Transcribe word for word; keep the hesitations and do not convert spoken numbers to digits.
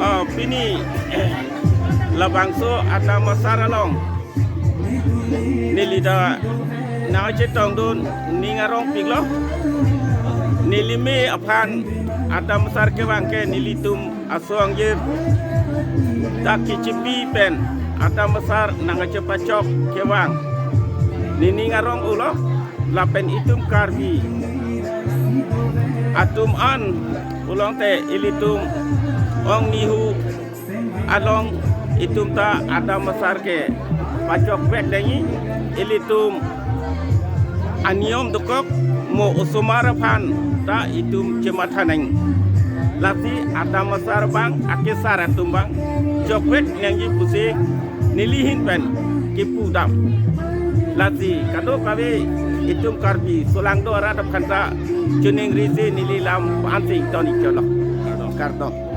Ah, pini labangso Adam Asar along neli ta nangchetongdun ning arongpiklo. Neli me aphan Adam Asar kevang ke nelitum aso angjir ta kechipi pen Adam Asar nangchepachok kevang. Nening arong ulo lapen itum Karbi atum an pulote ilitum ongnihu along itum ta Adam Asar ke pachokvek nangji, ilitum aniyom dokok mo osomar aphan ta itum chematha nangji. Lasi Adam Asar abang, akesar atum abang chokvek nangji pusi neli ahin pen kepudam. Lasi kadokave itum Karbi solangdo arat aphan ta choningri si neli lam ansi ton-ik cholo. Kardom.